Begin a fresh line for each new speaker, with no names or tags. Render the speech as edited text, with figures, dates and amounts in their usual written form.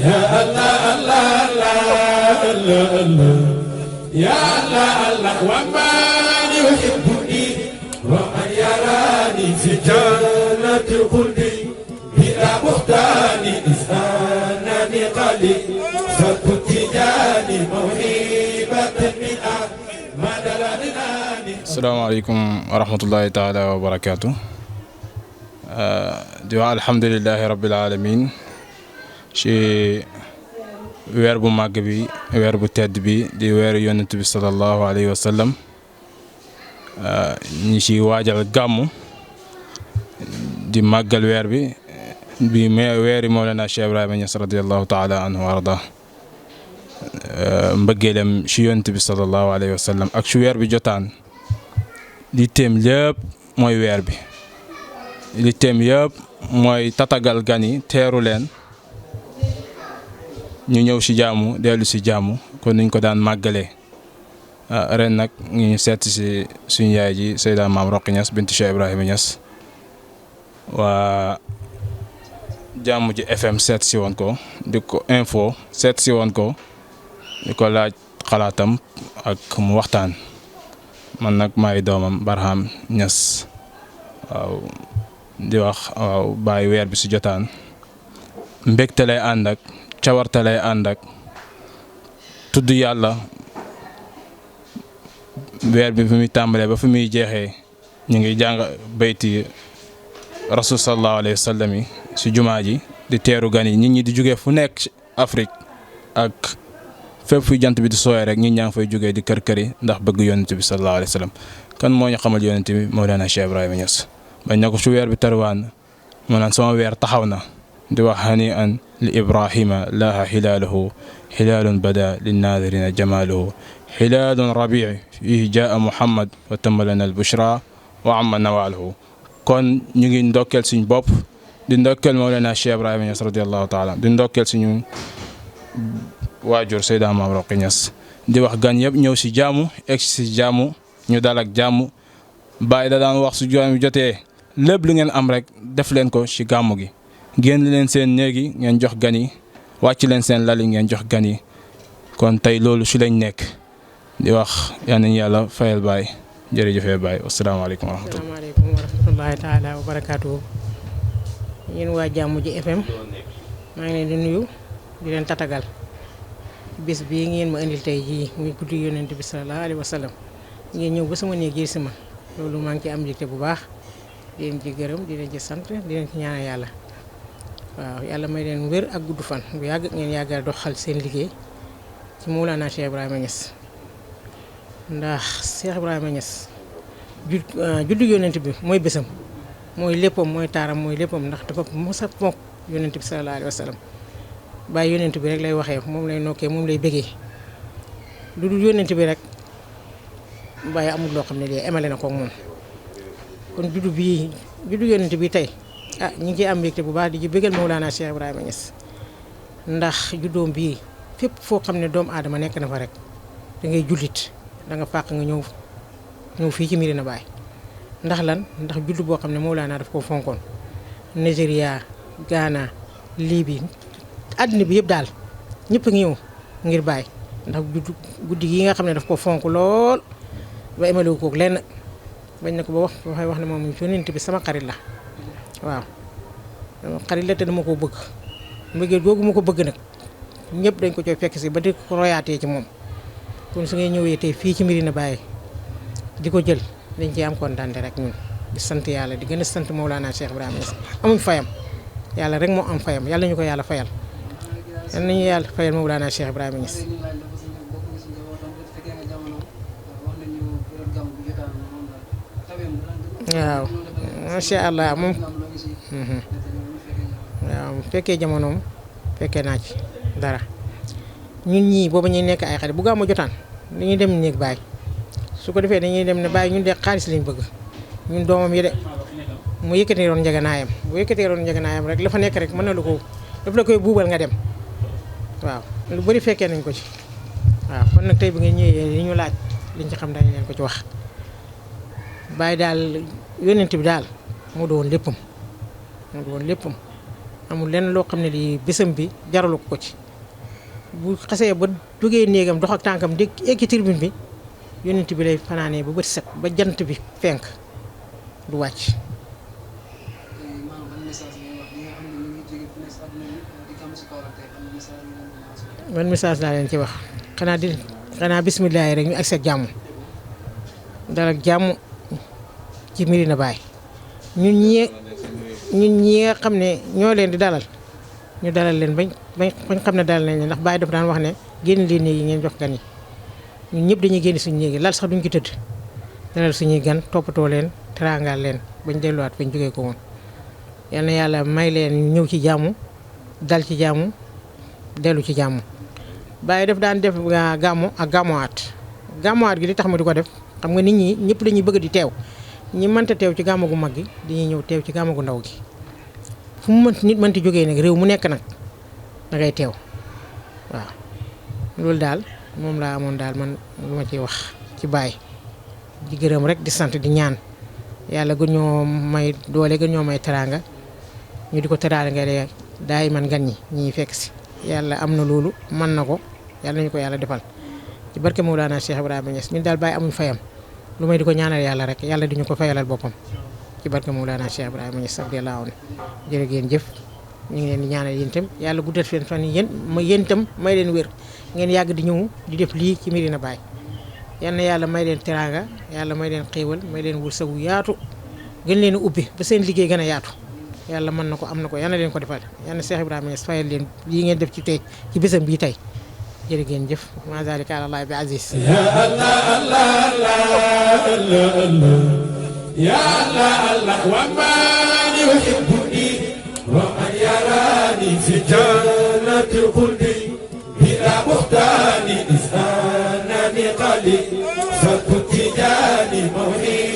يا الله الله الله الله يا الله الله ومن يحبني ومن يراني في جنة الخلد بلا بهتان إذ أنني قلي فكنت جاني موهبة من ما دلالناني. السلام عليكم ورحمة الله تعالى وبركاته. di wax alhamdulillahi rabbil alamin ci weer bu màgg bi weer bu tedd bi di weeru yonent bi sallallahu alayhi wa sallam ñi ci waajal gàmmu di màggal weer bi weeri Mawlana Cheikh Ibrahima Niass radiyallahu taala anhu wa arda mbëggeelam ci yonent bi sallallahu alayhi wa sallam ak ci weer bi jotaan li téem lépp mooy weer bi li téem yëpp mooy tatagal gan yi teeru leen ñu ñëw ci jaamu dellu ci jaamu kon niñ ko daan màggalee ren nag ñu seet ci suñu yaay ji Seyda Maam Roqi Niass bint Cheikh Ibrahima Niass waa jaamu ji FM seet ci woon ko di ko info seet ci woon ko di ko laaj xalaatam ak mu waxtaan man nag maay doomam Barham Niass waaw di wax waaw bàyyi weer bi ci jotaan mbégte lay ànd ak cawarte lay ànd ak tudd yàlla weer bi fi muy tàmbalee ba fi muy jeexee ñu ngi jàng bayti rasul sallallahu alayhi wa sallam yi ci jumaa ji di teeru gan yi nit ñi di jógee fu nekk ci Afrique ak fépp fu jant bi di sooyee rek nit ñaa ngi fay jógee di kër-këri ndax bëgg yonent bi sallallahu alayhi wa sallam kan moo ñu xamal yonent bi Mawlana Cheikh Ibrahima Niass bañ na ko ci weer bi tarwaan mu naan sama weer taxaw na di wax hani an li ibrahima laaha xilaaluhu xilaalun bada linnadirina jamaaluhu xilaalun rabii fihi jaa muhammad wa tammalana al bushra wa amma nawaaluhu kon ñu ngi ndokkeel suñ bopp di ndokkeel Mawlana Cheikh Ibrahima Niass radiallahu taala di ndokkeel suñu waajur Seyda Maam Roqi Niass di wax gan yëpp ñëw ci jaamu egg ci jaamu ñu dal ak jaamu Baay da daan wax su joom jotee lépp lu ngeen am rek def leen ko ci gàmmu gi génn leen seen néegi ngeen jox gan yi wàcc leen seen lali ngeen jox gan yi kon tey loolu ci lañ nekk di wax yal nañu yàlla fayal Baay jërëjëfee Baay asalaamaaleykum wa rahmatulah.
asalaamaaleykum wa rahmatulahi taala wa barakaatu. yéen waa Jàmm ji FM maa ngi leen di nuyu di leen tatagal bis bii ngeen ma indil tey jii muy guddi yonent bi sallallahu alayhi wa sallam ngeen ñëw ba sama néeg jël si ma loolu maa ngi ci am mbégte bu baax. di leen ci gërëm di leen ci sant di leen ci ñaanal yàlla waaw yàlla may leen wér ak gudd fan bu yàgg ngeen yàggal doxal seen liggéey ci Mawlana Cheikh Ibrahima Niass ndax Cheikh Ibrahima Niass juddu yonent bi mooy bésam mooy léppam mooy taaram mooy léppam ndax dafa mos a fonk yonent bi sallallahu alayhi wa sallam bàyyi yonent bi rek lay waxee moom lay nokkee moom lay bëggee lu dul yonent bi rek bàyyi amul loo xam ne lii emale na ko moom. kon juddu yonent bi tey ñu ngi ciy am mbégte bu baax di ci bëggal Mawlana Cheikh Ibrahima Niass ndax juddoom bii fépp foo xam ne doomu aadama nekk na fa rek da ngay jullit da nga fàq nga ñëw fii ci Medina Baye ndax lan ndax juddu boo xam ne Mawlana daf koo fonkoon Nigeria Ghana Libye àddina bi yëpp daal ñëpp a ngi ñëw ngir Baye ndax guddi gi nga xam ne daf ko fonk lool ba emalewu koog lenn bañ na ko ba wax ne moom yonent bi sama xarit la waaw sama xarit la te dama ko bëgg mbëggeel googu ma ko bëgg nag ñëpp dañ ko cooy fekk si ba di ko royaatee ci moom kon su ngay ñëwee tey fii ci Medina Baye di ko jël dañ ciy am kontaan rek ñun di sant yàlla di gën a sant Mawlana Cheikh Ibrahima Niass amuñ fayam yàlla rek moo am fayam yàlla ñu ko yàlla fayal yàlla nañu yàlla fayal Mawlana Cheikh Ibrahima Niass. waaw macha allah moom waaw fekkee jamonoom fekkee naa ci dara ñun ñii booba ñuy nekk ay xale bu gàmmu jotaan dañuy dem néeg Baay su ko defee dañuy dem ne Baay ñun de xaalis lañ bëgg ñun doomam yi de mu yëkkatee doon njëganaayam bu yëkkatee doon njëganaayam rek la fa nekk rek mën na lu ko daf la koy buubal nga dem waaw lu bari fekkee nañ ko ci waaw kon nag tey bi ngeen ñëwee li ñu laaj liñ ci xam dañ leen ko ci wax Baay daal yonent bi daal moo doon léppam amul lenn loo xam ne lii bésam bi jaralu ko ci bu xasee ba jógee néegam dox ak tànkam di egg ci tribune bi yonent bi lay fanaanee ba bët set ba jant bi fenk du wàcc. ban message laa leen ci wax xanaa bismillaahi rek ñu agsi ak jàmm dal ak jàmm ci Médina Baye ñun ñi nga xam ne ñoo leen di dalal ñu dalal leen bañ xam ne dalal nañ leen ndax Baye dafa daan wax ne génn leen néeg yi ngeen jox gan yi ñun ñëpp dañuy génn suñu néeg yi lal sax duñ ci tëdd dalal suñuy gan toppatoo leen teraangaal leen bañ delluwaat bañ jógee ko woon. yal na yàlla may leen ñëw ci jàmm dal ci jàmm dellu ci jàmm. Baye daf daan def gàmmu ak gàmmuwaat gi li tax ma di ko def xam nga nit ñi ñëpp dañuy bëgg di teew ñi mënta teew ci gàmmu gu mag gi dañuy ñëw teew ci gàmmu gu ndaw gi fu mu nit mënti jógee nag réew mu nekk nag da ngay teew waaw loolu daal moom laa amoon daal man lu ma ciy wax ci Baye di gërëm rek di sant di ñaan yàlla gën ñoo may doole gën ñoo may teraanga ñu di ko teraanga de daay man gan ñi fekk si yàlla am na loolu mën na ko yàlla nañu ko yàlla defal ci barke Mawlana Cheikh Ibrahima Niass ñun daal Baye amuñ fayam lu may di ko ñaanal yàlla rek yàlla di ñu ko fayalal boppam ci barke Mawlana Cheikh Ibrahima Niass radiyallahu anhu jërë ngeen jëf ñu ngi leen di ñaanal yéen itam yàlla guddal seen fan yéen itam may leen wér ngeen yàgg di ñëw di def lii ci Médina Baye yal na yàlla may leen teraanga yàlla may leen xéewal may leen wërsëgu yaatu gën leen a ubbi ba seen liggéey gën a yaatu yàlla mën na ko am na ko yal na leen ko defal yal na Cheikh Ibrahima Niass fayal leen lii ngeen def ci tey ci bésam bii tey jërë ngeen jëf ma zalika ala Allah bi aziz
ya Allah Allah Allah Allah ya Allah Allah wa man yuhibbuni wa man yarani fi jannati khuldi bila buhtani ishanani qali fakutijani mawhi